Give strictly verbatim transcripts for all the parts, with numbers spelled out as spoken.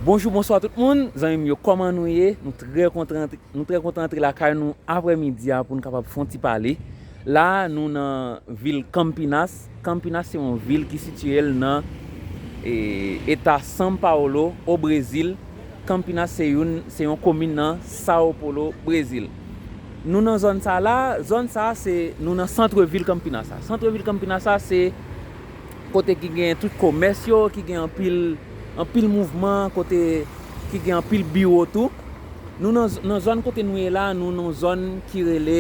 Bonjou, bonswa tout moun. Zanmi m yo, kòman nou ye? Nou trè kontan, nou trè kontan antre lakay nou aprèmidi a pou n kapab fè yon ti pale. La, nou nan vil Campinas. Campinas se yon vil ki sitiye l nan, e, eta São Paulo, o Brezil. Campinas se youn, se yon komin nan São Paulo, Brezil. Nou nan zòn sa la, zòn sa se, nou nan sant vil Campinas sa. Sant vil Campinas sa se kote ki gen tout komès yo, ki gen anpil, anpil mouvman, kote ki gen anpil biwo tou. Nou nan, nan zòn kote nou ye la, nou nan zòn ki rele,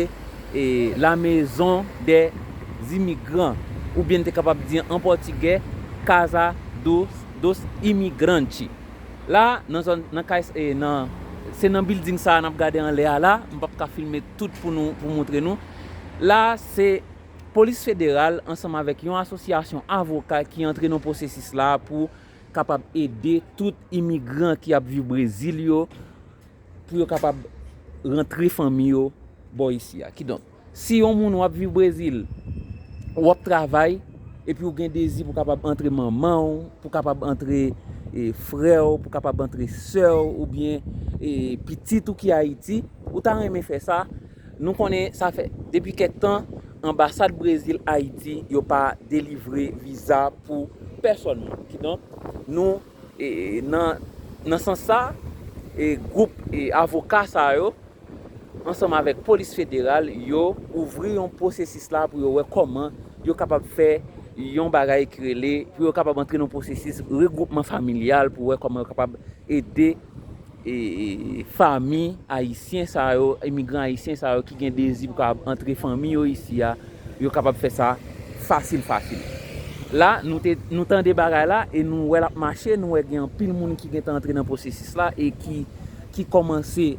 e, La Maison des Immigrants, oubyen n te kapab di an pòtigè, Casa dos, dos Imigrantes. La, nan zòn, nan kay, e, nan, se nan bilding sa a n ap gade anlè a la, m p ap ka filme tout pou nou, pou montre nou. La, se polis federal ansanm avèk yon asosyasyon avoka ki antre nan pwosesis la pou kapab ede tout imigran ki ap viv Brezil yo, pou yo kapab rantre fanmi yo bò isi a. Kidonk, si yon moun w ap viv Brezil, w ap travay, epi w gen dezi pou kapab antre manman w, pou kapab antre, e, frè w, pou kapab antre sè w, oubyen, e, pitit ou ki Ayiti, ou ta renmen fè sa, nou konnen sa fè depi kèk tan, anbasad Brezil Ayiti, yo pa delivre viza pou pèsòn moun. Kidonk, nou, e, nan, nan sans sa, e, gwoup, e, avoka sa yo, ansanm avèk polis federal, yo ouvri yon pwosesis la pou yo wè kòman yo kapab fè yon bagay ki rele, pou yo kapab antre nan pwosesis regwoupman familyal, pou wè kòman yo kapab ede, e, e, fanmi ayisyen sa yo, imigran ayisyen sa yo ki gen dezi pou kapab antre fanmi yo isi a, yo kapab fè sa fasil, fasil. La, nou te, nou tande bagay la e nou wè l ap mache, nou wè gen anpil moun ki gentan antre nan pwosesis la e ki, ki kòmanse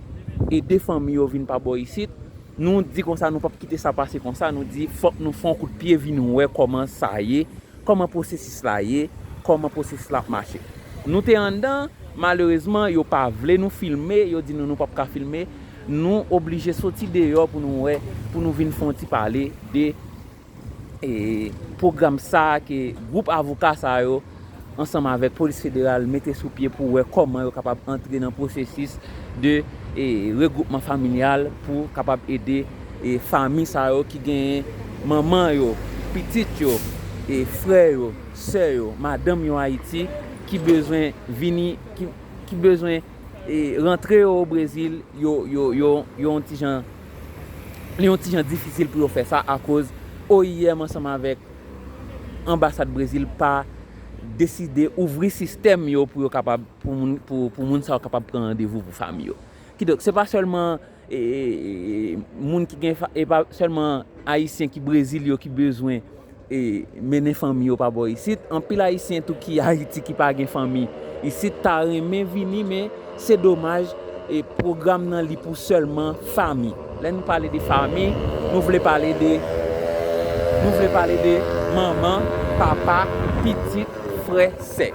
ede fanmi yo vin pa bò isit. Nou di konsa, nou p ap kite sa pase konsa, nou di fòk nou fè yon kout pye vin wè kòman sa ye, kòman pwosesis la ye, kòman pwosesis la ap mache. Nou te anndan, malerezman, yo pa vle nou filme, yo di nou nou p ap ka filme. Nou oblije soti deyò pou nou wè, pou nou vin fè yon ti pale de, e, pwogram sa a ke gwoup avoka sa yo, ansanm avèk polis federal, mete sou pye pou wè kòman yo kapab antre nan pwosesis de, e, regwoupman familyal pou kapab ede, e, fanmi sa yo ki genyen manman yo, pitit yo, e, frè yo, sè yo, madanm yo Ayiti, ki bezwen vini, ki, ki bezwen, e, rantre yo o Brezil, yo, yo, yo, yo yon ti jan, li yon ti jan difisil pou yo fè sa akoz O I M ansanm avèk anbasad Brezil pa deside ouvri sistèm yo pou yo kapab, pou moun, pou, pou moun sa yo kapab pran randevou pou fanmi yo. Kidonk, se pa sèlman, e, e, e, moun ki gen fa-, e pa sèlman Ayisyen ki Brezil yo ki bezwen, e, mennen fanmi yo pa bò isit. Anpil Ayisyen tou ki Ayiti ki pa gen fanmi isit ta renmen vini, men se domaj, e pwogram nan li pou sèlman fanmi. Lè nou pale de fanmi, nou vle pale de, nou vle pale de manman, papa, pitit, frè, sè.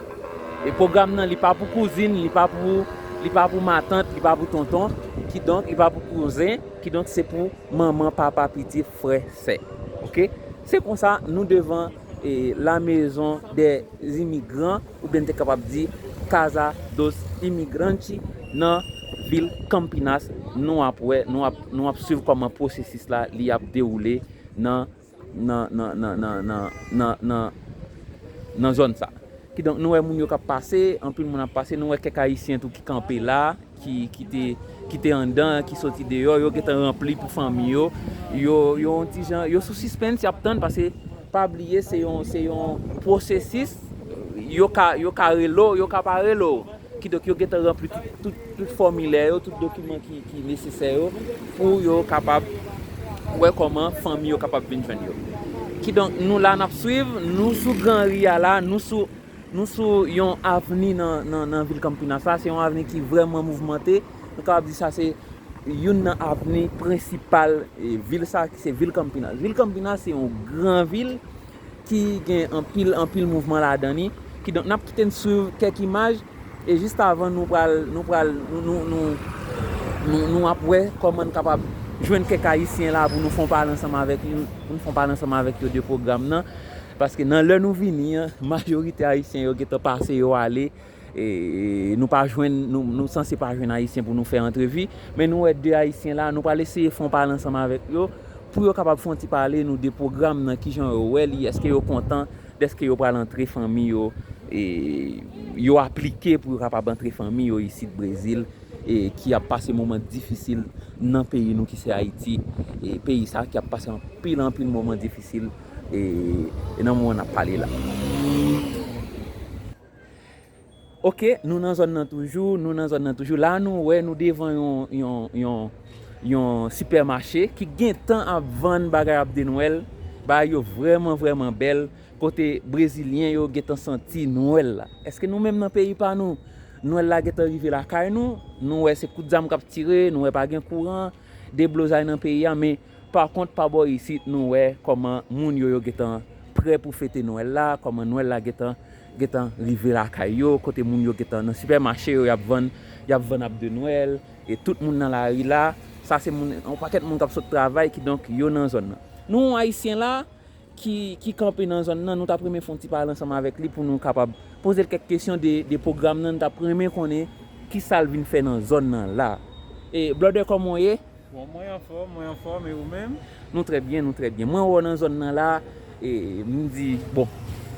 E pwogram nan li pa pou kouzin, li pa pou, li pa pou matant, li pa pou tonton, kidonk li pa pou kouzen, kidonk se pou manman, papa, pitit, frè, sè. Oke? Se konsa nou devan, e, La Maison des Immigrants, oubyen n te kapab di Casa dos Imigrantes nan vil Campinas. Nou ap wè, nou ap, nou ap swiv kòman pwosesis la li ap dewoule nan, nan, nan, nan, nan, nan, nan, nan, nan zòn sa. Kidonk, nou wè moun yo k ap pase, anpil moun ap pase, nou wè kèk Ayisyen tou ki kanpe la, ki, ki te, ki te anndan, ki soti deyò, yo gentan ranpli pou fanmi yo. Yo, yo yon ti jan, yo sou sispens, y ap tann, paske pa bliye, se yon, se yon pwosesis, yo ka, yo ka rele w, yo ka pa rele w. Kidonk, yo gentan ranpli tout, tout, tout fòmilè yo, tout dokiman ki, ki nesesè yo, pou yo kapab wè kòman fanmi yo kapab vin jwenn yo. Kidonk, nou la, n ap swiv, nou sou Gran Ri a la, nou sou, nou sou yon avni nan, nan, nan vil Campinas la. Se yon avni ki vrèman mouvmante. Nou kapab di sa se youn nan avni prensipal, e, vil sa, ki se vil Campinas. Vil Campinas se yon gran vil ki gen anpil, anpil mouvman ladan li. Kidonk, n ap kite n swiv kèk imaj. E jis avan nou pral, nou pral, nou, nou, nou, nou, nou ap wè kòman n kapab jwenn kèk Ayisyen la pou nou fè yon pale ansanm avèk yo, pou nou fè yon pale ansanm avèk yo de pwogram nan. Paske nan lè nou vini an, majorite Ayisyen yo gentan pase yo ale. E, e, nou pa jwenn, nou, nou sanse pa jwenn Ayisyen pou nou fè antrevi, men nou wè de Ayisyen la, nou pral eseye fè yon pale ansanm avèk yo, pou yo kapab fè yon ti pale nou de pwogram nan, kijan yo wè li, èske yo kontan, dèske yo pral antre fanmi yo, e, yo aplike pou yo kapab antre fanmi yo isit Brezil, e, ki ap pase moman difisil nan peyi nou ki se Ayiti, e, peyi sa ki ap pase anpil, anpil moman difisil, e, e nan moman n ap pale la. Ok, nou nan zòn nan toujou, nou nan zòn nan toujou. La nou wè nou devan yon, yon, yon, yon sipèmache ki gentan ap vann bagay ap de Nwèl. Bagay yo vrèman, vrèman bèl. Kote Brezilyen yo gentan santi Nwèl la. Èske nou menm nan peyi pa nou, Nwèl la gentan rive lakay nou? Nou wè se kout zam k ap tire, nou wè pa gen kouran, deblozay nan peyi a, men pa kont pa bò isit nou wè kòman moun yo, yo gentan prè pou fete Nwèl la, kòman Nwèl la gentan, gentan rive lakay yo, kote moun yo gentan nan sipèmache yo, y ap vann, y ap vann ap de Nwèl, e tout moun nan lari la, sa se moun, yon pakèt moun k ap sot travay, kidonk yo nan zòn nan. Nou Ayisyen la, ki, ki kanpe nan zòn nan, nou t ap renmen fè yon ti pale ansanm avèk li pou nou kapab poze l kèk kesyon de, de pwogram nan, nou t ap renmen konnen kisa l vin fè nan zòn nan la. E, brother, kòman w ye? Bon, mwen anfòm, mwen anfòm, e ou menm? Nou trè byen, nou trè byen. Mwen wè w nan zòn nan la, e, m di, bon,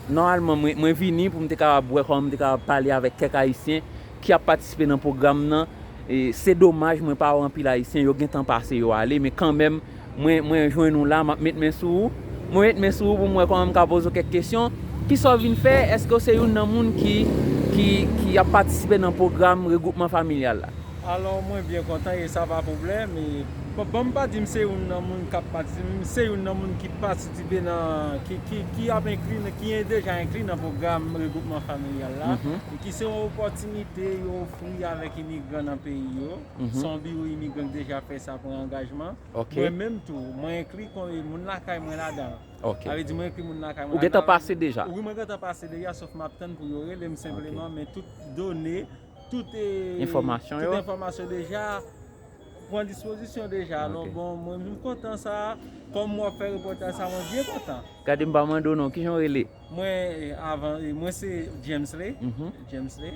nòmalman, mwen, mwen vini pou m te kapab wè kòman m te kapab pale avèk kèk Ayisyen ki ap patisipe nan pwogram nan. E, se domaj, mwen pa wè anpil Ayisyen, yo gentan pase, yo ale, men kanmenm, mwen, mwen jwenn ou la, m ap met men sou ou. Mwen met men sou ou pou m wè kòman m ka poze w kèk kesyon. Kisa w vin fè? Èske w se youn nan moun ki, ki, ki ap patisipe nan pwogram regwoupman familyal la? Alò, mwen byen kontan e sa pa pwoblèm. E, bon, bon, m pa di m se youn nan moun k ap patisipe, m se youn nan moun ki patisipe nan, ki, ki, ki ap enkli, ki deja enkli nan pwogram regwoupman familyal la, e ki se yon opòtinite yo ofri avèk imigran nan peyi yo. Se yon biwo imigran ki deja fè sa, pran angajman. Mwen menm tou, mwen enkli kon, moun lakay mwen ladan. Sa vle di mwen enkli moun lakay mwen ladan. Ou gentan pase deja? Wi, mwen gentan pase deja, sòf m ap tann pou yo rele m senpleman, men tout done, tout, e, enfòmasyon tout yo? Enfòmasyon deja pran dispozisyon deja. Alò, bon, mwen, m kontan sa. Kòm w ap fè repòtaj sa, mwen byen kontan. Gade, m pa mande w non, kijan w rele? Mwen, e, avan, e, mwen se Jamesley. Jamesley.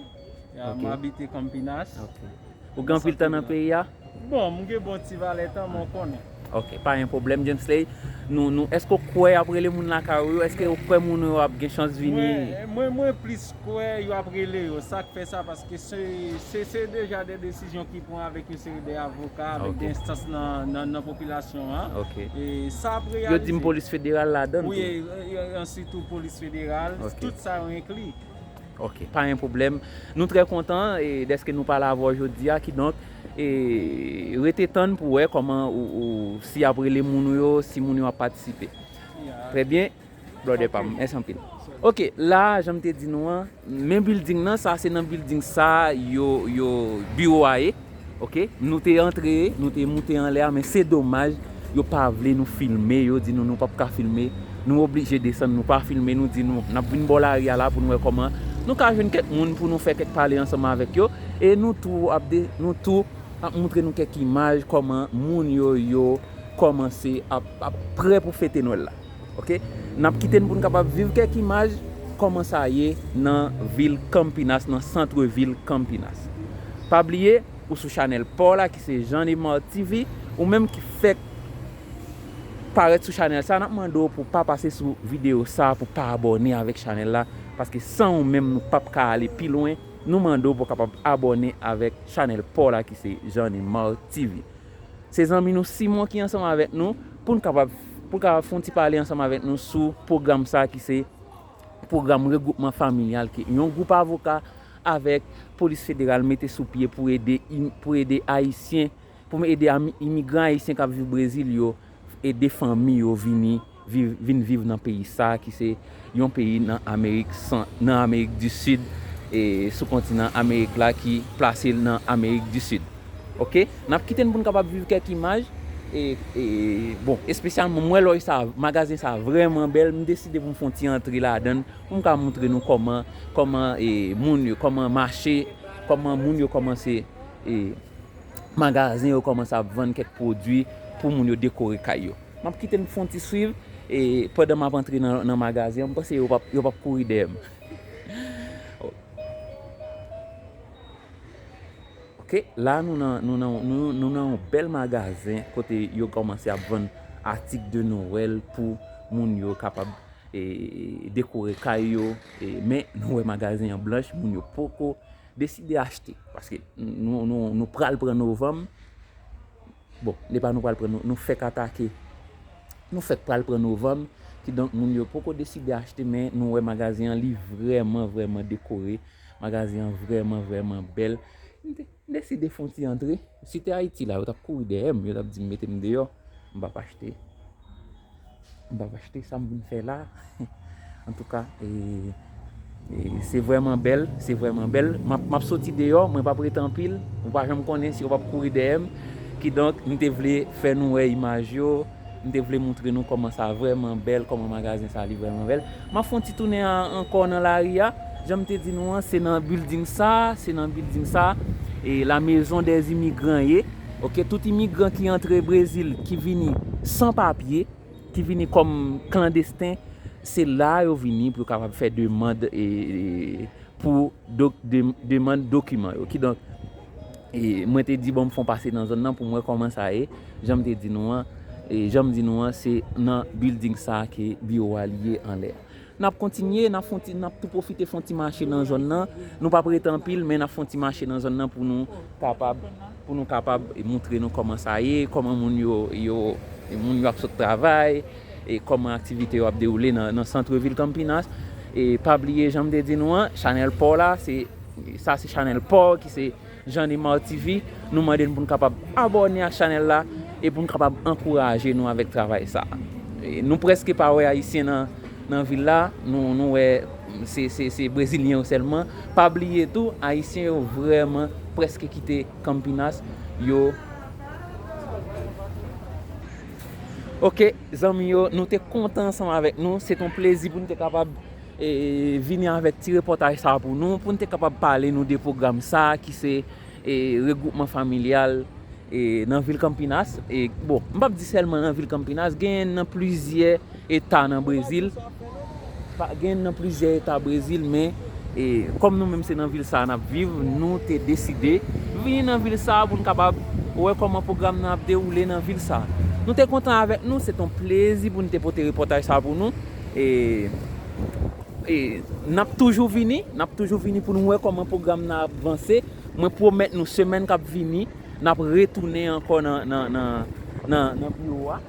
Ya, m abite Campinas. Ou gen anpil tan nan peyi a? Bon, m gen bon ti valè tan, men w konnen. Ok, pa gen pwoblèm, Jamesley. Nou, nou, èske w kwè y ap rele moun lakay ou yo? Èske w kwè moun yo ap gen chans vini? Mwen, mwen, mwen plis kwè yo ap rele yo. Sa k fè sa, paske se, se, se deja de desizyon ki pran avèk yon seri de avoka, avèk de enstans nan, nan, nan popilasyon an. E sa ap reyalize. Yo di m polis federal ladan l tou. Wi, e, e, e, ansitou polis federal, tout sa yo enkli. Ok, pa gen pwoblèm. Nou trè kontan, e, dèske nou pale avè w jodi a, kidonk, e, rete tann pou wè kòman ou, ou, si y ap rele moun ou yo, si moun yo ap patisipe. Trè byen, brother pa m, mèsi anpil. Ok, la, jan m te di nou an, men building nan, sa se nan building sa yo, yo, biwo a ye. Ok, nou te antre, nou te moute anlè a, men se domaj, yo pa vle nou filme, yo di nou nou p ap ka filme, nou oblije desann, nou pa filme, nou di nou, n ap vin bò lari a la pou nou wè kòman nou ka jwenn kèk moun pou nou fè kèk pale ansanm avèk yo, e nou tou ap de, nou tou ap montre nou kèk imaj kòman moun yo, yo kòmanse ap, ap prè pou fete Nwèl la. Ok, n ap kite n pou n kapab viv kèk imaj kòman sa ye nan vil Campinas, nan sant vil Campinas. Pa bliye, ou sou chanèl pa w la ki se Jean Nemar T V, ou menm ki fèk parèt sou chanèl sa, n ap mande w pou w pa pase sou videyo sa pou w pa abòne avèk chanèl la, paske san ou menm nou p ap ka ale pi lwen. Nou mande w pou w kapab abòne avèk chanèl pa w la ki se Jean Nemar T V. Se zanmi nou Simon ki ansanm avèk nou pou n kapab, pou l kapab fè yon ti pale ansanm avèk nou sou pwogram sa ki se pwogram regwoupman familyal ke yon gwoup avoka avèk polis federal mete sou pye pou ede im-, pou ede Ayisyen, pou ede ami-, imigran ayisyen k ap viv Brezil yo, ede fanmi yo vini viv, vin viv nan peyi sa ki se yon peyi nan Amerik san-, nan Amerik di Sid, e sou kontinan Amerik la ki plase l nan Amerik di Sid. Ok? N ap kite n pou n kapab viv kèk imaj. E, e, bon, espesyalman, m wè lòj sa, magazen sa vrèman bèl. M deside pou m fè yon ti antre ladan l, pou m ka montre nou kòman, kòman, e, moun yo, kòman mache, kòman moun yo kòmanse, e, magazen yo kòmanse ap vann kèk pwodui pou moun yo dekore kay yo. M ap kite n fè yon ti swiv. E pandan m ap antre nan, nan magazen an, m panse yo p ap, yo p ap kouri dèyè m. Ok, la nou nan, nou nan, nou, nou nan yon bèl magazen kote yo kòmanse ap vann atik de Nwèl pou moun yo kapab e, dekore kay yo, e, men nou wè magazen an blanch, moun yo poko deside achte. Paske nou, nou, nou pral pran novanm. Bon, se pa nou pral pran, nou, nou fèk atake. Nou fèk pral pran novanm. Kidonk, moun yo poko deside achte, men nou wè magazen an, li vrèman, vrèman dekore. Magazen an vrèman, vrèman bèl. M te, m deside fè yon ti antre. Si te Ayiti la, yo t ap kouri dèyè m, yo t ap di m mete m deyò. M p ap achte. M p ap achte sa m vin fè la. Antouka, e, e, se vrèman bèl, se vrèman bèl. M ap, m ap soti deyò, mwen p ap rete anpil. Ou pa janm konnen si yo p ap kouri dèyè m. Kidonk, m te vle fè nou wè imaj yo. M te vle montre nou kòman sa vrèman bèl, kòman magazen sa li vrèman bèl. M ap fè yon ti tounen an-, ankò nan lari a. Jan m te di nou an, se nan building sa, se nan building sa, e la Maison des Immigrants ye. Ok, tout imigran ki antre Brezil, ki vini san papye, ki vini kòm klandesten, se la yo vini pou yo kapab fè demann, e, e, pou do-, de-, demann dokiman yo. Kidonk, e, mwen te di, bon, m fè yon pase nan zòn nan pou m wè kòman sa ye. Jan m te di nou an, e, jan m di nou an, se nan building sa ke biwo a li ye anlè a. N ap kontinye, n ap fè yon ti, n ap tou pwofite fè yon ti mache nan zòn nan. Nou p ap rete anpil, men n ap fè yon ti mache nan zòn nan pou nou kapab, pou nou kapab montre nou kòman sa ye, kòman moun yo, yo, moun yo ap sot travay, e kòman aktivite yo ap dewoule nan, nan sant vil Campinas. E pa bliye, jan m te di nou an, chanèl pa w la, se, sa se chanèl pa w ki se Jean Neymar T V. Nou mande n pou n kapab abòne ak chanèl la e pou n kapab ankouraje nou avèk travay sa. E nou prèske pa wè Ayisyen nan, nan vil la. Nou, nou wè se, se, se Brezilyen yo sèlman. Pa bliye tou, Ayisyen yo vrèman prèske kite Campinas. Yo Ok, zanmi yo, nou te kontan ansanm avèk nou. Se t on plezi pou n te kapab, e, vini avèk ti repòtaj sa a pou nou, pou n te kapab pale nou de pwogram sa a ki se, e, regwoupman familyal, e, nan vil Campinas. E, bon, m p ap di sèlman nan vil Campinas, genyen nan plizyè eta nan Brezil. Pa, gen nan plizyè eta Brezil, men, e, kòm nou menm se nan vil sa a n ap viv, nou te deside vini nan vil sa a pou n kapab wè kòman pwogram nan ap dewoule nan vil sa a. Nou te kontan avèk nou, se t on plezi pou n te pote repòtaj sa a pou nou. E, e, n ap toujou vini, n ap toujou vini pou n wè kòman pwogram nan ap vanse. Mwen pwomèt nou semèn k ap vini, n ap retounen ankò nan, nan, nan, nan, nan biwo a.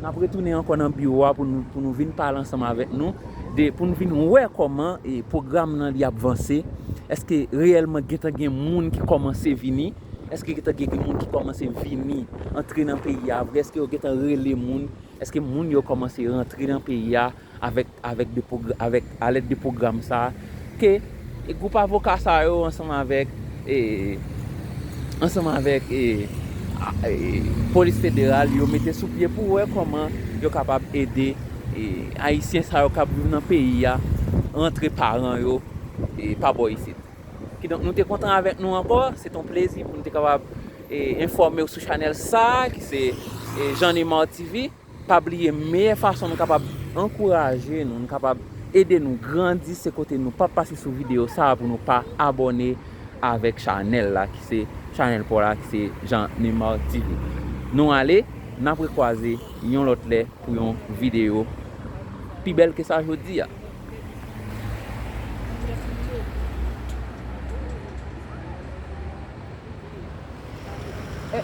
N ap retounen ankò nan biwo a pou nou, pou nou vin pale ansanm avèk nou, de, pou nou vin wè kòman, e, pwogram nan li ap vanse. Èske reyèlman gentan gen moun ki kòmanse vini? Èske gentan gen, gen moun ki kòmanse vini, antre nan peyi a vre? Èske yo gentan rele moun? Èske moun yo kòmanse rantre nan peyi a avèk, avèk de pwog-, avèk, alèd de pwogram sa a, ke, e, gwoup avoka sa yo ansanm avèk, e, ansanm avèk, e, a, e, polis federal yo mete sou pye pou wè kòman yo kapab ede, e, Ayisyen sa yo k ap viv nan peyi a rantre paran yo, e, pa bò isit. Kidonk, nou te kontan avèk nou ankò. Se t on plezi pou nou te kapab, e, enfòme w sou chanèl sa a, ki se, e, Jean Neymar T V. Pa bliye, meyè fason nou kapab ankouraje nou, nou kapab ede nou grandi, se kote nou p ap pase sou videyo sa a pou nou pa abòne avèk chanèl la, ki se chanèl pa w la, ki se Jean Neymar T V. Nou ale, n ap rekwaze yon lòt lè pou yon videyo pi bèl ke sa jodi a. Eh,